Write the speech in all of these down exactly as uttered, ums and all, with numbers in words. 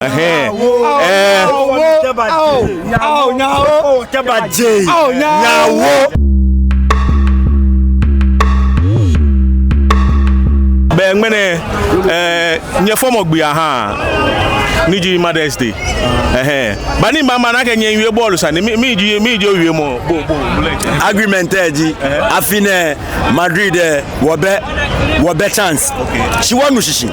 Ɛhɛɛ. Ɛɛ. Ao, ao, ao, Nyawo. Ao, Nyawo. Nyawo. Bɛ ŋmɛnɛ, ɛɛ, nyɛfɔmɔ gbi aha, ni ji Mother's Day. Ɛhɛɛ. Bɔ ni mama nakai nyɛwie bɔɔlu sane, mɛni, mɛni ji, mɛni ji owiemɔ, bo, bo, bo, like. Agreement lɛ ji, ɛhɛɛ, afi nɛɛ, Madrid lɛ, wɔbɛ, wɔbɛ chance. Okay. Shi wɔnu shishi.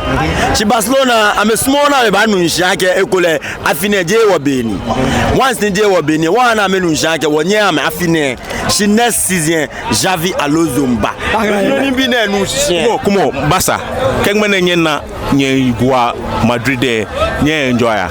Shi Barcelona, amɛsumɔɔɔ ni amɛbanu shishi akɛ ekolɛ afi nɛɛ jeee wɔbe ni. Once ni jeee wɔbe ni, wɔha ni amɛnu shishi akɛ wɔnyɛɛɛ amɛ afi nɛɛ. Shi next season, Xavi Alonso miiba. Nɔ ni mibi nɛɛ nu shishi. Kumɔ, kumɔ, Barca. Kɛ ŋmɛnɛ nyɛna nyɛgba Madrid lɛ, nyɛ enjoy a.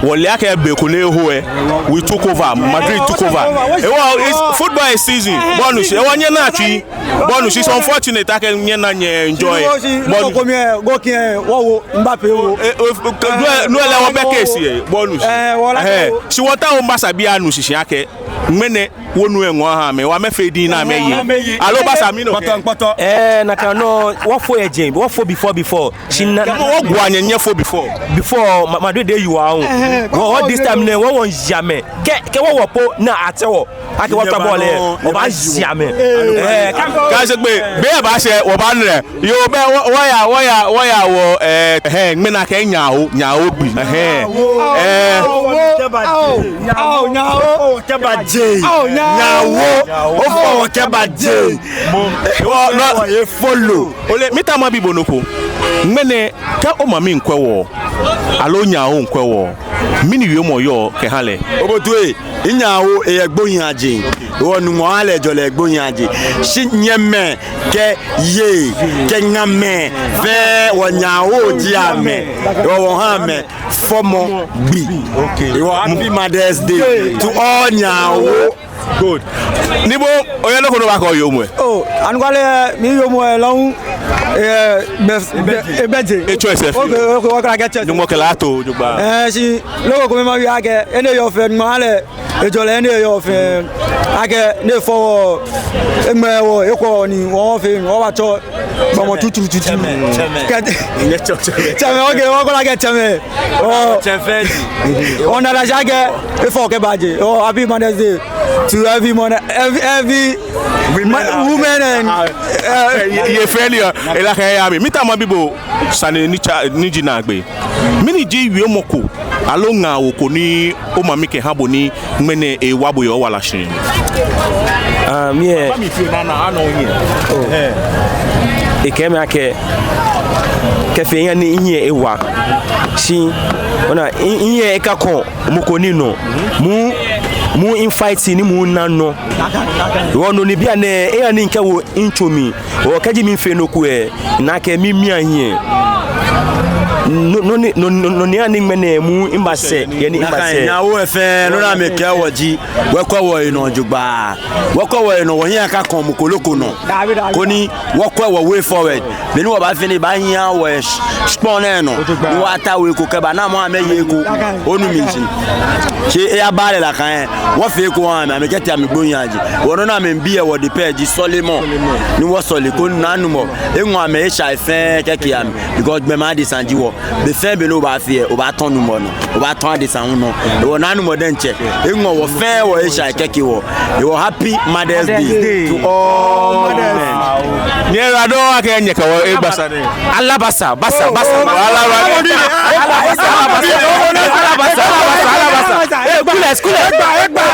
Wɔle akɛ be ko ni eho lɛ, we took over, Madrid took over. Ehewɔ, it's, football is season. Bɔɔlu shishi, ehewɔ nyɛna tsui. Bɔɔlu shishi, it's unfortunate akɛ nyɛna nyɛ enjoy. Bɔɔlu shishi, bɔɔlu shishi. Kome, goal kick, wɔ wo, Mbappe wo. Eh, eh, no, no lɛ wɔbɛ case lɛ, bɔɔlu shishi. Eh, wɔ la. Ɛhɛɛ. Shi wɔtaoɔ Barca bii anu shishi akɛ ŋmɛnɛ wɔnu eŋɔɔ aha amɛ, wɔ amɛfee diŋŋ ni amɛye. Aloo Barca mli nɔ? Kpɔtɔɔ, kpɔtɔɔ. Ɛɛ, nakai nɔŋŋ, wɔfo yɛ jeŋ, wɔfo before, before. Shi na, kɛ mɔ wɔgba nyɛ, nyɛfo before. Before, Ma-, Madrid lɛ yi wɔ ahu. Ɛhɛɛ, wɔ, wɔ this time nɛɛ, wɔ wɔŋ ya amɛ. Kɛ, kɛ wɔ wɔ po ni atɛ wɔ akɛ wɔtɔ bɔɔlu lɛ, wɔbaayi amɛ. Ɛɛ, kɛ, kɛ eshɛ gbɛ, be ni ebaashɛ, wɔbaanu lɛ. Yoo, bɛ wɔ, wɔya, wɔya, wɔya wɔ, ɛɛ, ɛhɛɛ, ŋmɛnɛ kɛ Nyawo, Nyawo gbi. Ɛhɛɛ. Ɛɛ. Ao, ao, Nyawo. Ao, Nyawo. Nyawo. Ofɔ wɔ kɛba je. Wɔ, no, wɔ ye follow. Ole, miitao mabi bo nɔ ko. Ŋmɛnɛ, kɛ omami miikwɛ wɔ, aloo Nyawo miikwɛ wɔ, mɛni wiemɔ oyɔɔ kɛha lɛ? Obote, Nyawo eyɛ gbohiiaje. Wɔ Nyɔŋmɔ ha lɛ ejɔlɛ gbohiiaje. Shi nyɛmɛi kɛ yei kɛ ŋamɛi fɛɛ wɔ Nyawo ji amɛ. Wɔ wɔha amɛ fɔmɔ gbi. Okay. Wɔ happy Mother's Day to all Nyawo. Good. Ni bo, oyɛ nɔ ko ni obaakɛɛ yoomo lɛ? Oh, anɔkwale, miyoomo lɛ lɔŋ, eh, be, be, ebɛ je. Etsɔ esɛɛ fioo. Okay, okay, wɔkɛlɛ akɛ etsɔ esɛɛ. Nyɔŋmɔ kɛ lɛ ato jogbaŋŋ. Eh, shi, nɔ ko kome mawie akɛ, enɛ yɔɔ fɛɛ, Nyɔŋmɔ ha lɛ ejɔlɛ, enɛ yɔɔ fɛɛ. Akɛ, ni efɔ wɔ, eŋmɛ wɔ, ekwɛ wɔ ni, wɔfee, wɔbatsɔ gbɔmɔ tututu. Tsɛmɛi, tsɛmɛi. Kɛ, tsɛmɛi, okay, wɔkɛlɛ akɛ tsɛmɛi. Oh. Tsɛmɛi. Ona da shage, efɔ kɛba je. Oh, happy Mother's Day to every mother, every, every women and, uh, ye, ye fɛɛ ni, ela kɛ ya mi. Miitao mabi bo sane ni tsa, ni ji naagbee. Mɛni ji wiemɔ ko, aloo ŋaawoo ko ni omami kɛha bo ni ŋmɛnɛ ewa bo yɛ owala shihilɛ? Ah, mi lɛ. Ba mi fi na na ano nyi. Oh. Eh. Ekɛɛ mi akɛ, kɛ fee yaa ni mihiɛ ewa. Shi, ona, mi, mihiɛ ekakɔ mɔ ko ni nɔ. Mɔ, mɔ mi-fight ni mɔ na nɔ. Wɔ nɔ ni bianɛ, eya ni mikɛwo mitsui mli. Wɔ kɛji miifee nɔ ko lɛ, nakai mimia hiɛ. Nɔ, nɔ ni, nɔ, nɔ, nɔ ni ani ŋmɛnɛ mɔ mibasɛɛ, yɛ ni mibasɛɛ. Nakai Nyawo fɛɛ, nɔ ni amɛkɛɛ wɔ ji, wɔkwɛ wɔhe nɔ jogbaŋŋ. Wɔkwɛ wɔhe nɔ, wɔhiɛ akakɔ mɔ ko loo ko nɔ. Koni wɔkwɛ wɔ way forward. Beni wɔbaafee nii, ebaahia wɔ sh-, shikpɔŋ nɛɛ nɔ. Ni wɔtao he ko kɛba, ni amɛ amɛye eko. Onu mi shishi. Shi eyaba lɛ nakai. Wɔfee eko wɔha amɛ, amɛkɛtee amɛgbohiiaje. Wɔ nɔ ni amɛmiibi yɛ wɔdɛŋ pɛ ji sɔlemɔ. Ni wɔsɔle koni Nuŋtsɔ eŋɔ amɛ eshai fɛɛ kɛke amɛ. Because gbɔmɔ adesa ji wɔ. Be fɛɛ be ni obaafee lɛ, obaatɔ Nuŋtsɔ nɔ. Obaatɔ adesa hu nɔ. Wɔ Nuŋtsɔ diɛŋtsɛ eŋɔ wɔ fɛɛ wɔ eshai kɛke wɔ. Wɔ happy Mother's Day to all women. Nyɛyiwaladɔŋŋ akɛ nyɛkɛ wɔ egba sane. Ala Barca, Barca, Barca, Barca. Ala Barca, Barca, Barca. Ala Barca, Barca, Barca. Hey, coolers, coolers. Egba, egba.